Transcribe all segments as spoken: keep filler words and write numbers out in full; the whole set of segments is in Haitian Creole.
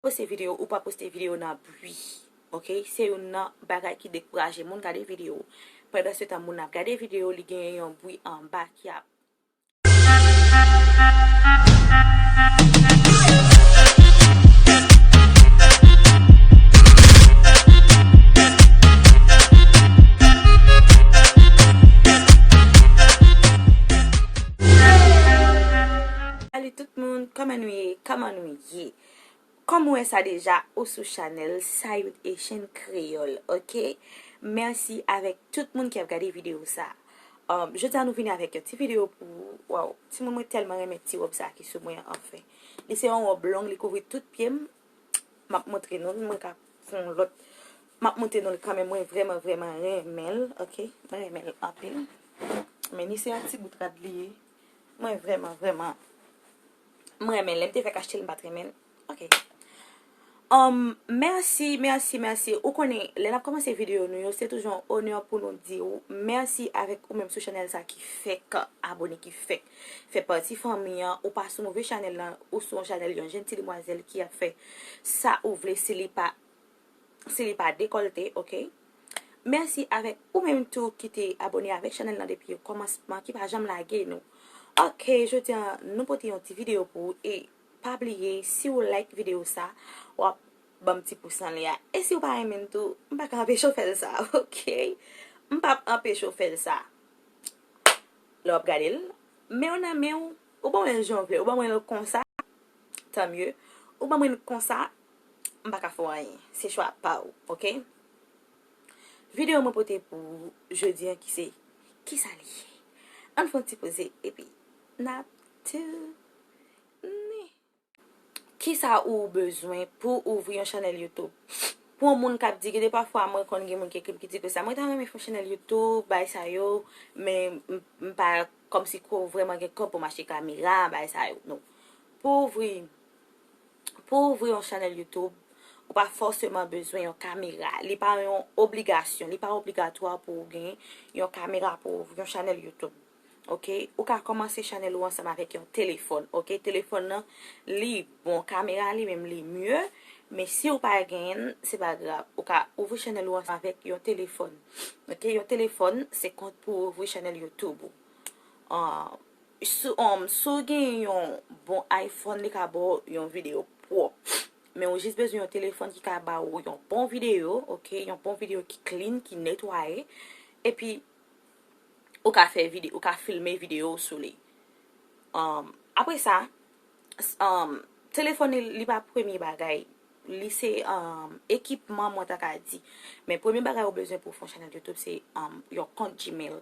poste videyo, ou pa poste videyo nan bri. Oke? Se youn nan bagay ki dekouraje moun gade videyo. Pandan se tan moun ap gade videyo, li genyen yon bri anba ki ap Salut tout moun, kòman nou ye? Kòman nou ye? Kòm ou wè sa deja, ou sou chanèl Sayut Haitian Kreyòl, oke? Mèsi avèk tout moun ki ap gade videyo sa. Um, jodi a nou vini avèk yon ti videyo pou, waw, timoun mwen tèlman renmen ti wòb sa ki sou mwen an, anfen. Li se yon wòb long, li kouvri tout pye m. M ap montre nou l, mwen ka fè yon lòt. M ap montre nou l kanmenm, mwen vrèman, vrèman renmen l, oke? Mwen renmen l anpil. Men ni se yon ti bout rad li ye. Mwen vrèman, vrèman, mwen renmen l. Lè m te fèk achte l, m pa t renmen l. Oke. Um, mèsi, mèsi, mèsi. Ou konnen, lè n ap kòmanse videyo nou yo, se toujou yon onè pou nou di w mèsi avèk ou menm sou chanèl sa ki fèk abone, ki fèk fè pati fanmi an. Ou pa sou move chanèl lan, ou sou yon chanèl yon jèn ti demwazèl ki ap fè sa ou vle si li pa, si li pa dekòlte, oke? Mèsi avèk ou menm tou ki te abone avèk chanèl lan depi kòmansman, ki pa janm lage nou. Oke, jodi a nou pote yon ti videyo pou ou e pa bliye, si w like videyo sa, w ap ban m ti pous an lè a. E si w pa renmen l tou, m pa ka anpeche w fè l sa, oke? M p ap anpeche w fè l sa. Lè w ap gade l, men w nan men w, ou ban mwen l jan w vle, ou ban mwen l konsa, tan mye. Ou ban mwen l konsa, m pa ka fè w anyen. Se chwa pa w, oke? Videyo mwen pote pou ou jodi an ki se, kisa li ye? Ann fè yon ti poze, epi n ap toune. Kisa ou bezwen pou ouvri yon chanèl YouTube? Pou yon moun k ap di, gen de pafwa mwen konn gen moun ki ekri m ki di konsa, mwen ta renmen fè yon chanèl YouTube, bay sa yo, men m, m pa kòmsi ko vrèman gen kòb pou m achte kamera, bay sa yo. Non. Pou ouvri, pou ouvri yon chanèl YouTube, ou pa fòseman bezwen yon kamera. Li pa yon obligasyon, li pa obligatwa pou w gen yon kamera pou w ouvri yon chanèl YouTube. Oke, ou ka kòmanse chanèl ou ansanm avèk yon telefòn. Oke, telefòn nan, li bon, kamera li menm li mye, men si w pa genyen l, se pa grav. Ou ka ouvri chanèl ou ansanm avèk yon telefòn. Oke, yon telefòn, se kont pou ouvri chanèl YouTube ou. Ah, si, um, si w gen yon bon iPhone, li ka ba w yon videyo pwòp. Men ou jis bezwen yon telefòn ki ka ba w yon bon videyo, oke? Yon bon videyo ki clean, ki netwaye. Epi, ou ka fè vide-, ou ka filme videyo w sou li. Um, apre sa, s-, um, telefòn li, li pa premye bagay. Li se, um, ekipman, mwen ta ka di. Men premye bagay ou bezwen pou w fè yon chanèl YouTube, se, um, yon kont Gmail.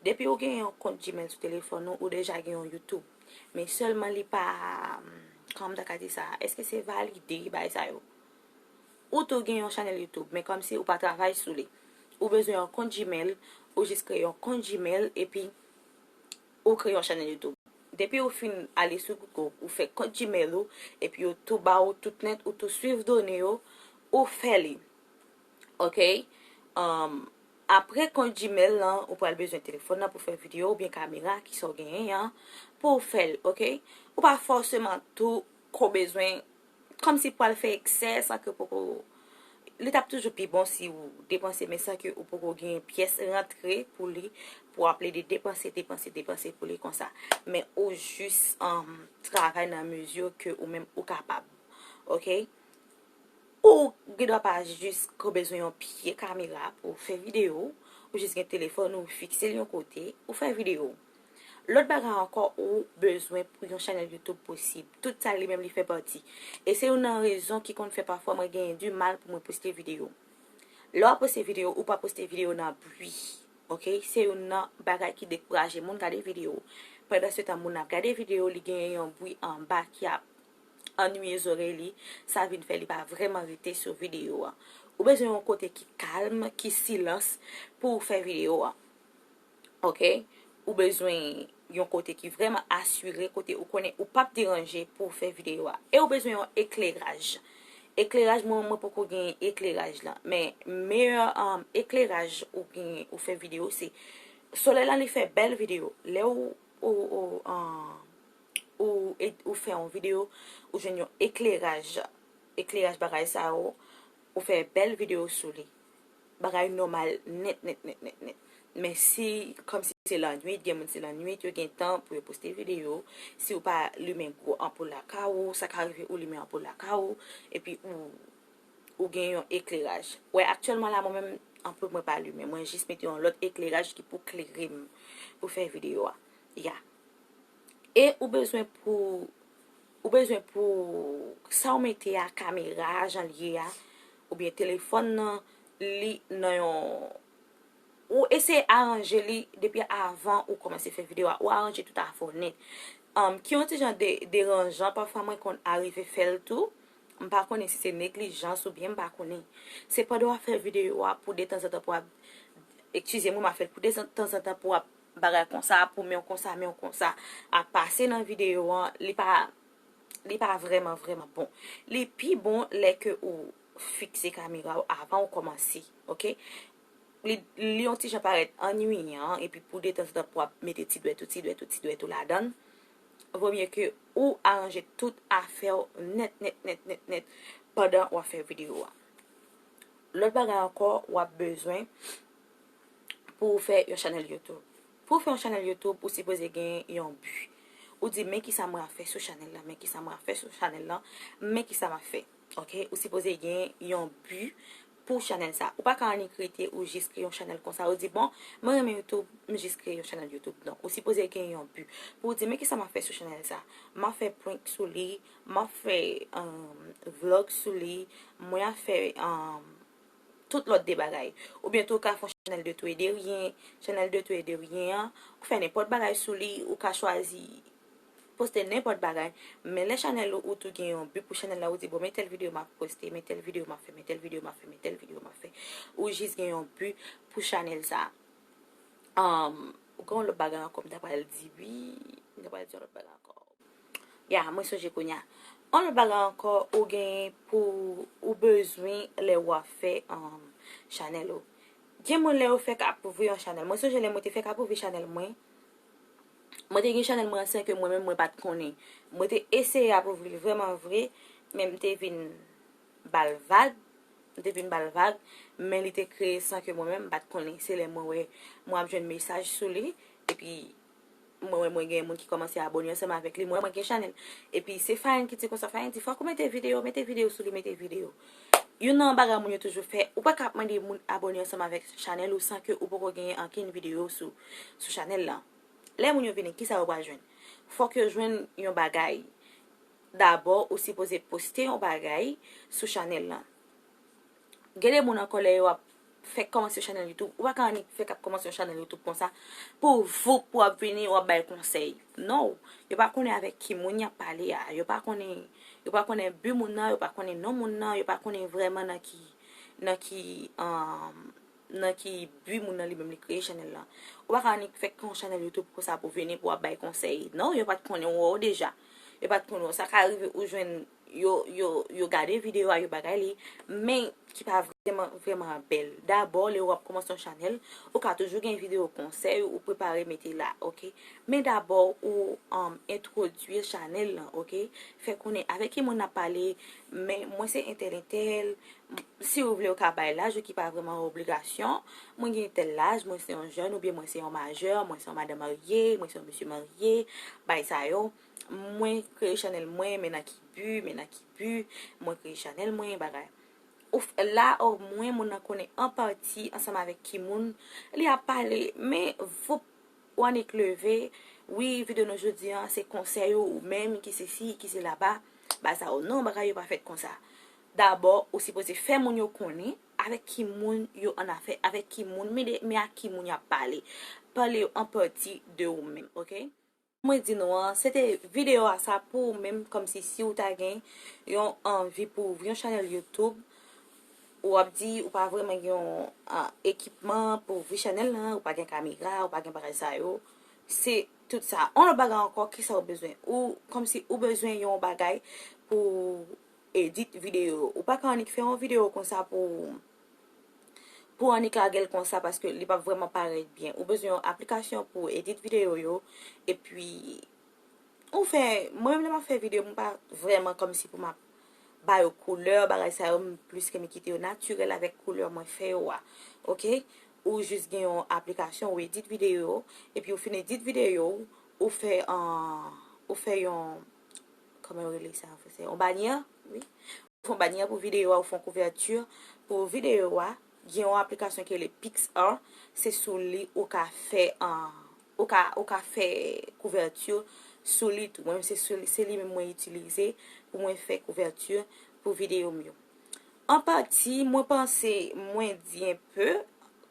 Depi ou gen yon kont Gmail sou telefòn ou, ou deja gen yon YouTube. Men sèlman li pa, um, kòman m ta ka di sa? Èske se valide, bagay sa yo? Ou tou gen yon chanèl YouTube, men kòmsi ou pa travay sou li. Ou bezwen yon kont Gmail, ou jis kreye yon kont Gmail, epi ou kreye yon chanèl YouTube. Depi ou fin ale sou Google, ou fè kont Gmail ou, epi yo tou ba ou tout nèt, ou tou swiv done yo, ou fè li. Oke? Um, apre kont Gmail lan, ou pral bezwen telefòn nan pou fè videyo oubyen kamera, kisa w genyen an, pou w fè l, oke? Ou pa fòseman tou ko bezwen kòmsi pral fè eksè san ke poko, li t ap toujou pi bon si ou depanse, men san ke ou poko gen pyès rantre pou li, pou w ap plede depanse, depanse, depanse pou li konsa. Men ou jis, um, travay nan mezi ke ou menm ou kapab. Oke? Ou gen dwa pa jis ko bezwen yon pye kamera pou w fè videyo, ou jis gen telefòn ou fikse l yon kote, ou fè videyo. Lòt bagay ankò, ou bezwen pou yon chanèl YouTube posib. Tout sa li menm li fè pati. E se youn nan rezon ki konn fè pafwa mwen genyen di mal pou mwen poste videyo. Lè w ap poste videyo, ou pa poste videyo nan bri. Oke? Se youn nan bagay ki dekouraje moun gade videyo. Pandan se tan moun ap gade videyo, li genyen yon bri anba ki ap annuiye zòrèy li, sa vin fè li pa vrèman rete sou videyo a. Ou bezwen yon kote ki kalm, ki silans pou w fè videyo a. Oke? Ou bezwen yon kote ki vrèman asire, kote ou konnen ou p ap deranje pou w fè videyo a. E ou bezwen yon ekleraj. Ekleraj, mwen, mwen poko gen ekleraj lan. Men meyè, um, ekleraj ou gen, ou fè videyo, se solèy lan li fè bèl videyo. Lè ou, ou, ou, um, ou, e, ou fè yon videyo, ou jwenn yon ekleraj ekleraj bagay sa yo, ou fè bèl videyo sou li. Bagay nòmal nèt, nèt, nèt, nèt, nèt. Men si, kòmsi se lannwit, gen moun se lannwit, yo gen tan pou yo poste videyo. Si ou pa limen gwo anpoul lakay ou, sa ka rive ou limen anpoul lakay ou, epi ou, ou gen yon ekleraj. Wè, aktyèlman la, mwen menm, anpoul mwen pa limen. Mwen jis mete yon lòt ekleraj ki pou klere m pou fè videyo a. Ya. E ou bezwen pou, ou bezwen pou sa w mete a, kamera a, jan l ye a, oubyen telefòn nan, li nan yon, ou eseye aranje li depi avan ou kòmanse fè videyo a. Ou aranje tout afè w nèt. Um, ki yon ti jan de, deranjan, pafwa mwen konn arive fè l tou. M pa konnen si se neglijans oubyen m pa konnen. Se pandan w ap fè videyo a pou detanzantan pou w ap, eskize m, wi, m ap fè l pou detanzantan pou w ap bagay konsa, pou men w konsa, men w konsa, ap pase nan videyo an, li pa, li pa vrèman, vrèman bon. Li pi bon lè ke ou fikse kamera w avan ou kòmanse, oke? Li, li yon ti jan parèt annuiyan, epi pou detanzantan pou w ap mete ti dwèt ou, ti dwèt ou, ti dwèt ou ladan l, vomye ke ou aranje tout afè w nèt, nèt, nèt, nèt, nèt, pandan w ap fè videyo a. Lòt bagay ankò, w ap bezwen pou w fè yon chanèl YouTube. Pou w fè yon chanèl YouTube, ou sipoze gen yon bi. Ou di, men kisa mwen ap fè sou chanèl lan, men kisa mwen ap fè sou chanèl lan, men kisa m ap fè. Oke? Ou sipoze gen yon bi pou chanèl sa. Ou pa ka annik rete, ou jis kreye yon chanèl konsa. Ou di, bon, mwen renmen YouTube, m jis kreye yon chanèl YouTube. Non, ou sipoze gen yon bi. Pou w di, men kisa m ap fè sou chanèl sa. M ap fè prank sou li, m ap fè, um, vlog sou li, mwen ap fè, um, tout lòt de bagay. Oubyen tou, ou ka fè yon chanèl de tou e de ryen. Chanèl de tou e de ryen an, ou fè nenpòt bagay sou li, ou ka chwazi poste nenpòt bagay. Men lè chanèl ou, ou tou gen yon bi pou chanèl la, ou di, bon, men tèl videyo m ap poste, men tèl videyo m ap fè, men tèl videyo m ap fè, men tèl videyo m ap fè. Ou jis gen yon bi pou chanèl sa. Um, ou gen yon lòt bagay ankò m ta pral di, wi. M ta pral di yon lòt bagay ankò. Ya, mwen sonje kounye a. Yon lòt bagay ankò, ou gen pou, ou bezwen lè w ap fè, um, chanèl ou. Gen moun lè yo fèk ap ouvri yon chanèl. Mwen sonje lè mwen te fèk ap ouvri chanèl mwen. Mwen te gen chanèl mwen an san ke mwen menm mwen pa t konnen. Mwen te eseye ap ouvri l vrèman vre, men m te vin ba l vag. M te vin ba l vag, men li te kreye san ke mwen menm m pa t konnen. Se lè mwen wè, mwen ap jwenn mesaj sou li, epi mwen wè mwen gen moun ki kòmanse abòne ansanm avèk li. Mwen wè mwen gen chanèl. Epi se Fine ki di konsa, Fine di, fòk ou mete videyo, mete videyo sou li, mete videyo. Youn nan bagay moun yo toujou fè, ou pa ka ap mande moun abòne ansanm avèk chanèl ou san ke ou poko genyen ankenn videyo sou, sou chanèl lan. Lè moun yo vini, kisa yo pral jwenn? Fòk yo jwenn yon bagay. Dabò, ou sipoze poste yon bagay sou chanèl lan. Gen de moun ankò lè yo ap fèk kòmanse yon chanèl YouTube, ou pa ka annik fèk ap kòmanse yon chanèl YouTube konsa, pou voup, pou w ap vini, w ap bay konsèy. Non, yo pa konnen avèk ki moun y ap pale a, yo pa konnen, yo pa konnen bi moun nan, yo pa konnen non moun nan, yo pa konnen vrèman nan ki, nan ki, um, nan ki bi moun nan li menm li kreye chanèl lan. Ou pa ka annik fèk yon chanèl YouTube konsa pou vini pou w ap bay konsèy. Non, yo pa t konnen w wè w deja. Yo pa t konnen w. Sa ka rive ou jwenn yo, yo, yo gade videyo a, yo bagay li, men ki pa vrèman, vrèman bèl. Dabò, lè w ap kòmanse yon chanèl, ou ka toujou gen videyo konsèy ou prepare mete la, oke? Men dabò, ou, um, entwodui chanèl lan, oke? Fè konnen avèk ki moun n ap pale, men mwen se entèl, entèl, si ou vle, ou ka bay laj ou ki pa vrèman yon obligasyon. Mwen gen tèl laj, mwen se yon jèn, oubyen mwen se yon majè, mwen se yon madanm marye, mwen se yon mesye marye, bay sa yo. Mwen kreye chanèl mwen, men nan ki bi, men nan ki bi, mwen kreye chanèl mwen, bagay. Ou f-, la, omwen, moun nan konnen an pati ansanm avèk ki moun li ap pale, men voup, ou annik leve, wi, videyo nou jodi an, se konsèy ou, ou menm, ki se si, ki se laba, ba sa yo. Non, bagay yo pa fèt konsa. Dabò, ou sipoze fè moun yo konnen avèk ki moun yo annafè, avèk ki moun, men de, men ak ki moun y ap pale. Pale yo an pati de ou menm, oke? Mwen di nou an, se te videyo a sa pou ou menm, kòmsi si ou ta gen yon anvi pou ouvri yon chanèl YouTube, ou ap di ou pa vrèman gen yon, ah, ekipman pou ouvri chanèl lan, ou pa gen kamera, ou pa gen bagay sa yo. Se tout sa. Yon lòt bagay ankò, kisa ou bezwen? Ou, kòmsi ou bezwen yon bagay pou edit videyo. Ou pa ka annik fè yon videyo konsa pou, pou annik lage l konsa, paske li p ap vrèman parèt byen. Ou bezwen yon aplikasyon pou edit videyo yo, epi ou fè, mwen menm lè m ap fè videyo, m pa vrèman kòmsi pou m ap ba yo koulè, bagay sa yo, m plis ke m kite yo natirèl avèk koulè mwen fè yo a. Oke? Ou jis gen yon aplikasyon, ou edit videyo, epi ou fin edit videyo, ou fè an, ou fè yon, kòman yo rele sa an fransè? Yon banyè, wi. Ou fè yon banyè pou videyo a, ou fè yon kouvèti pou videyo a. Gen yon aplikasyon ki rele PicsArt, se sou li ou ka fè an, ou ka, ou ka fè kouvèti sou li tou. Mwen menm se sou li, se li menm mwen itilize pou mwen fè kouvèti pou videyo m yo. An pati, mwen panse mwen di enpe,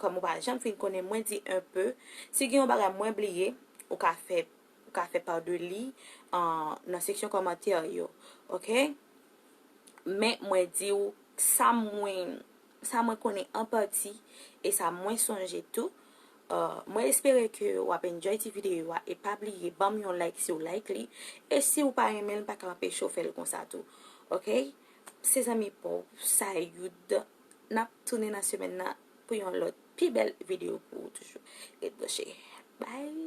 kòm ou pa janm fin konnen, mwen di enpe. Si gen yon bagay mwen bliye, ou ka fè, ou ka fè pa de li an, nan seksyon kòmantè yo. Oke? Men mwen di w sa mwen, sa mwen konnen an pati e sa mwen sonje tou. Uh, mwen espere ke w ap enjoy ti videyo a e pa bliye ban m yon like si w like li. E si w pa renmen l, pa ka anpeche w fè l konsa tou. Oke? Se zanmi pa w, Sayoud. N ap tounen nan semèn nan pou yon lòt pi bèl videyo pou ou toujou. Ret branche. Bye!